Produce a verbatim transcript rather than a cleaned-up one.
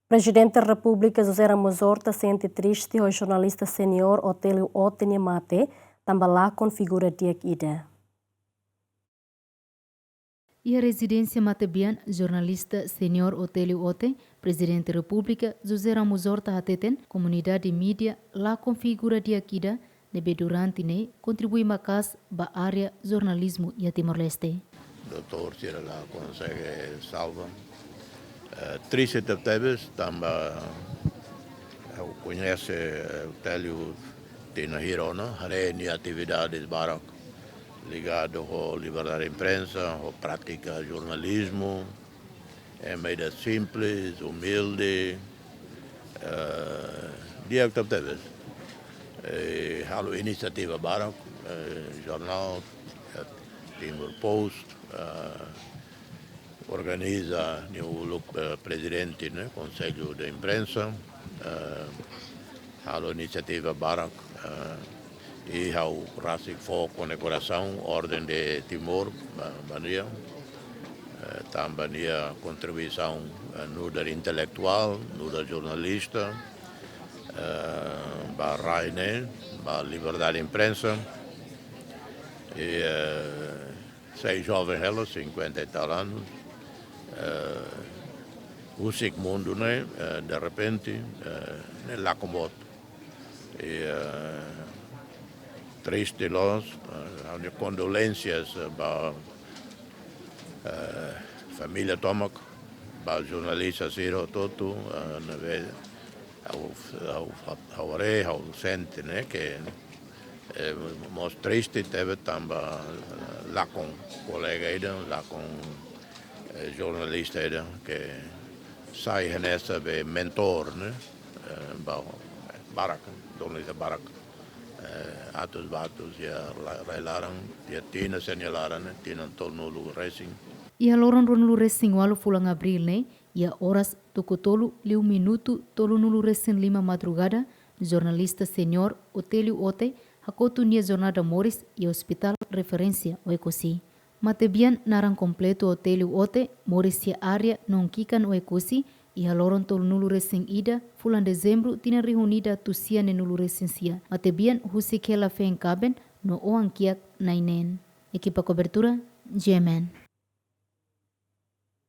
Prezidente Repúblika José Ramos Horta sente triste ho jornalista seniór Otélio Ote nia mate, tanba lakon figura di'ak ida. Iha rezidénsia matebian jornalista seniór Otélio Ote, Prezidente Repúblika José Ramos Horta hateten komunidade mídia lakon figura di'ak ida ne'ebé durante ne'e kontribui maka'as ba área jornalizmu iha Timor-Leste. Doutór sira la konsege salva. Eh, triste tebetebes, tanba ha'u koñese, eh, Otélio tinan hira ona, haree nia atividades barak ligadu ho liberdade imprensa, ho prátika jornalizmu, ema ida simples, umilde, eh, di'ak tebetebes. Eh, halo inisiativa barak, eh, jornál, eh, Timor Post, eh, organiza nia uluk, eh, prezidente, ne'e, Konsellu de Imprensa, eh, halo inisiativa barak, eh, i ha'u rasik fó kondekorasaun Orden de Timor, ba, ba nia, eh, tanba nia kontribuisaun, eh, nu'udar intelektuál, nu'udar jornalista, eh, ba rai ne'e, ba liberdade imprensa. I, eh, sai joven hela, cinquenta e tal anos, eh, husik mundu ne'e, eh, derrepente, eh, ne'e lakon boot. I, eh, triste loos, eh, ha'u-nia kondolénsias, eh, ba, eh, família tomak, ba jornalista sira hotu-hotu, eh, ne'ebé ha'u, ha'u, ha'u haree, ha'u sente, ne'e, ke, eh, mós triste tebes tanba, eh, lakon kolega ida, lakon, eh, jornalista ida ke sai hanesan be mentór, ne'e, eh, ba barak, jornalista barak, eh, atus ba atus iha la-, rai laran, iha tinan sira-nia laran, ne'e, tinan tolunulu resin. Iha loron ruanulu resin ualu fulan Abríl ne'e, iha oras tuku tolu liu minutu tolunulu resin lima madrugada, jornalista seniór Otélio Ote hakotu nia jornada moris iha Hospitál Referénsia Oekusi. Matebian naran kompletu Otélio Ote moris iha área Nonkikan Oekusi, iha loron tolunulu resin ida fulan Dezembru tinan rihun ida atus sia neenulu resin sia. Matebian husik hela feen kaben no oan kiak na'in neen. Ekipa kobertura, G M N.